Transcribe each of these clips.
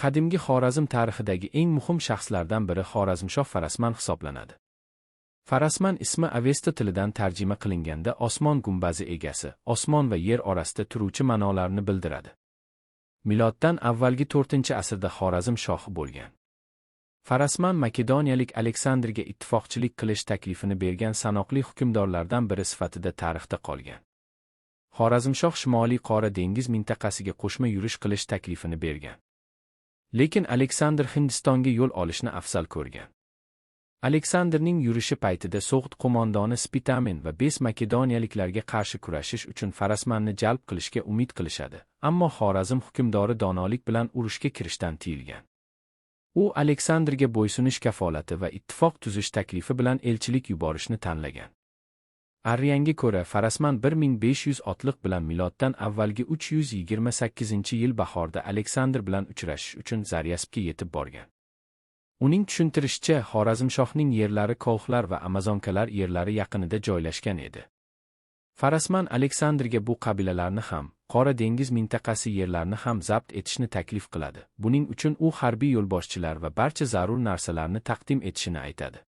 Qadimgi Xorazm tarixidagi eng muhim shaxslardan biri Xorazmshoh Farasman hisoblanadi. Farasman ismi Avesta tilidan tarjima qilinganda osmon gumbazi egasi, osmon va yer orasida turuvchi ma'nolarini bildiradi. Miloddan avvalgi 4-asrda Xorazm shohi bo'lgan. Farasman makedoniyalik Aleksandrga ittifoqchilik qilish taklifini bergan sanoqli hukmdorlardan biri sifatida tarixda qolgan. Xorazmshoh Shimoliy Qora dengiz mintaqasiga qo'shma yurish qilish taklifini bergan. Lekin Aleksandr Hindistonga yo'l olishni afzal ko'rgan. Aleksandrning yurishi paytida So'g'd qo'mondoni Spitamen va Bes makedoniyaliklarga qarshi kurashish uchun Farasmanni jalb qilishga umid qilishadi, ammo Xorazm hukmdori donolik bilan urushga kirishdan tiyilgan. U Aleksandrga bo'ysunish kafolati va ittifoq tuzish taklifi bilan elchilik yuborishni tanlagan. Arrianga ko'ra, Farasman 1500 otliq bilan miloddan avvalgi 328-yil bahorda Aleksandr bilan uchrashish uchun Zaryaspga yetib borgan. Uning tushuntirishicha, Xorazmshohning yerlari kolxlar va amazonkalar yerlari yaqinida joylashgan edi. Farasman Aleksandrga bu qabilalarni ham, Qora dengiz mintaqasi yerlarini ham zabt etishni taklif qiladi. Buning uchun u harbiy yo'lboshchilar va barcha zarur narsalarni taqdim etishini aytadi.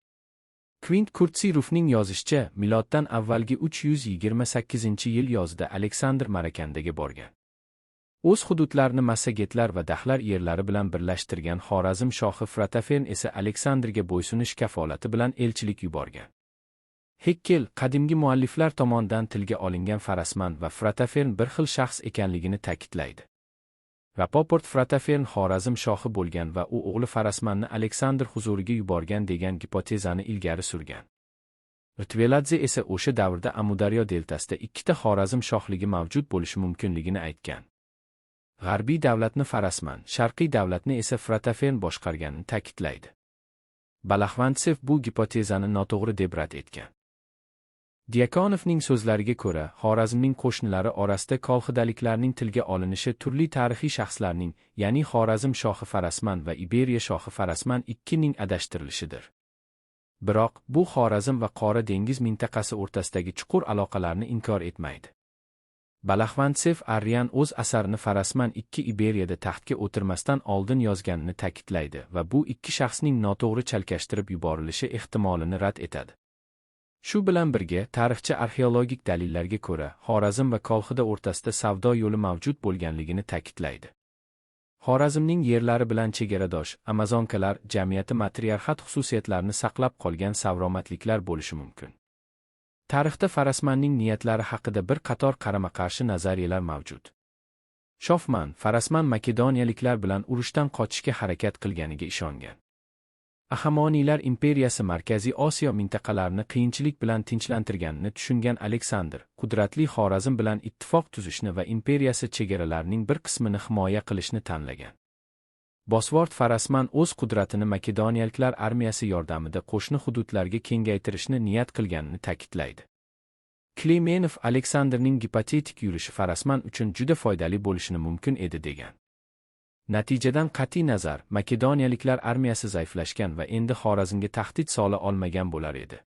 Kvint Kurtsiy Rufning yozishicha, miloddan avvalgi 328-yil yozida Aleksandr Marakandaga borgan. O'z hududlarini massagetlar va dahlar yerlari bilan birlashtirgan Xorazm shohi Fratafern esa Aleksandrga bo'ysunish kafolati bilan elchilik yuborgan. Hekkel, qadimgi mualliflar tomonidan tilga olingan Farasman va Fratafern bir xil shaxs ekanligini ta'kidlaydi. Rapoport Fratafern Xorazm shohi bo'lgan va u o'g'li Farasmanni Aleksandr huzuriga yuborgan degan gipotezani ilgari surgan. Rtveladze esa o'sha davrda Amudaryo deltasida ikkita Xorazm shohligi mavjud bo'lishi mumkinligini aytgan. G'arbiy davlatni Farasman, sharqiy davlatni esa Fratafern boshqarganini ta'kidlaydi. Balaxvantsev bu gipotezani noto'g'ri deb rad etgan. Dyakonovning so'zlariga ko'ra, Xorazmning qo'shnilari orasida kolxidaliklarning tilga olinishi turli tarixiy shaxslarning, ya'ni Xorazm shohi Farasman va Iberiya shohi Farasman ikkining adashtirilishidir. Biroq, bu Xorazm va Qora dengiz mintaqasi o'rtasidagi chuqur aloqalarni inkor etmaydi. Balaxvantsev Arrian o'z asarini Farasman II Iberiyada taxtga o'tirmasdan oldin yozganini ta'kidlaydi va bu ikki shaxsning noto'g'ri chalkashtirib yuborilishi ehtimolini rad etadi. Shu bilan birga, tarixchi arxeologik dalillarga ko'ra, Xorazm va Kolxida o'rtasida savdo yo'li mavjud bo'lganligini ta'kidlaydi. Xorazmning yerlari bilan chegaradosh amazonkalar jamiyati matriarxat xususiyatlarini saqlab qolgan savromatliklar bo'lishi mumkin. Tarixda Farasmanning niyatlari haqida bir qator qarama-qarshi nazariyalar mavjud. Shofman, Farasman makedoniyaliklar bilan urushdan qochishga harakat qilganiga ishongan. Ahamoniylar imperiyasi Markaziy Osiyo mintaqalarini qiyinchilik bilan tinchlantirganini tushungan Aleksandr, qudratli Xorazm bilan ittifoq tuzishni va imperiyasi chegaralarining bir qismini himoya qilishni tanlagan. Bosvort Farasman o'z qudratini makedoniyaliklar armiyasi yordamida qo'shni hududlarga kengaytirishni niyat qilganini ta'kidlaydi. Klemenov Aleksandrning gipotetik yurishi Farasman uchun juda foydali bo'lishini mumkin edi degan. Natijadan qat'iy nazar, makedoniyaliklar armiyasi zaiflashgan va endi Xorazmga tahdid sola olmagan bo'lar edi.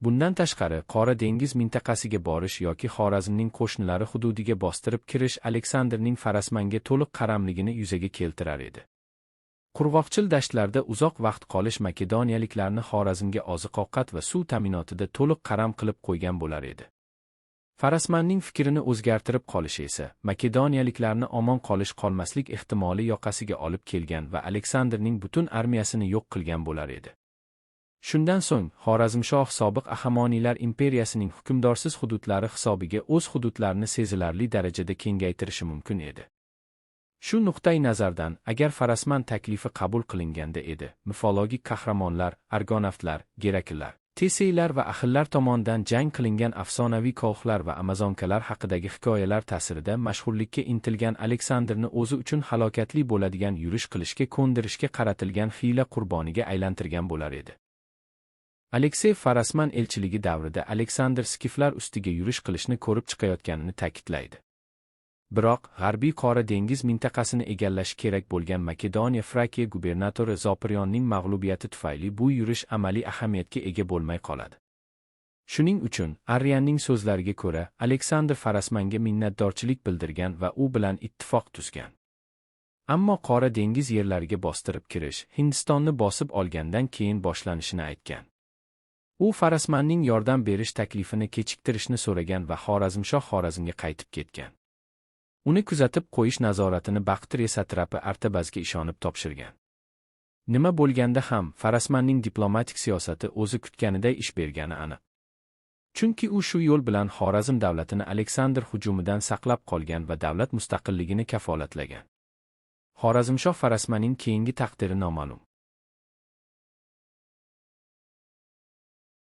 Bundan tashqari, Qora dengiz mintaqasiga borish yoki Xorazmning qo'shnilari hududiga bostirib kirish Aleksandrning Farasmanga to'liq qaramligini yuzaga keltirar edi. Qurg'oqchil dashtlarda uzoq vaqt qolish makedoniyaliklarni Xorazmga oziq-ovqat va suv ta'minotida to'liq qaram qilib qo'ygan bo'lar edi. Farasmanning fikrini o'zgartirib qolishi esa makedoniyaliklarni omon qolish qolmaslik ehtimoli yoqasiga olib kelgan va Aleksandrning butun armiyasini yo'q qilgan bo'lar edi. Shundan so'ng Xorazmshoh sobiq Ahamoniylar imperiyasining hukmdorsiz hududlari hisobiga o'z hududlarini sezilarli darajada kengaytirishi mumkin edi. Shu nuqtai nazardan, agar Farasman taklifi qabul qilinganda edi, mifologik qahramonlar, argonavtlar, Gerakllar, Teseylar va Axillar tomonidan jang qilingan afsonaviy kolxlar va amazonkalar haqidagi hikoyalar ta'sirida mashhurlikka intilgan Aleksandrni o'zi uchun halokatli bo'ladigan yurish qilishga ko'ndirishga qaratilgan hiyla qurboniga aylantirgan bo'lar edi. Aleksey Farasman elchiligi davrida Aleksandr skiflar ustiga yurish qilishni ko'rib chiqayotganini ta'kidlaydi. Biroq, G'arbiy Qora dengiz mintaqasini egallashi kerak bo'lgan Makedoniya Frakiya gubernatori Zopirionning mag'lubiyati tufayli bu yurish amaliy ahamiyatga ega bo'lmay qoladi. Shuning uchun, Arrianning so'zlariga ko'ra, Aleksandr Farasmanga minnatdorchilik bildirgan va u bilan ittifoq tuzgan. Ammo Qora dengiz yerlariga bostirib kirish Hindistonni bosib olgandan keyin boshlanishini aytgan. U Farasmanning yordam berish taklifini kechiktirishni so'ragan va Xorazmshoh Xorazmga qaytib ketgan. Uni kuzatib qo'yish nazoratini Baqtriya satrapi Artabazga ishonib topshirgan. Nima bo'lganda ham Farasmanning diplomatik siyosati o'zi kutganiday ish bergani aniq. Chunki u shu yo'l bilan Xorazm davlatini Aleksandr hujumidan saqlab qolgan va davlat mustaqilligini kafolatlagan. Xorazmshoh Farasmanning keyingi taqdiri noma'lum.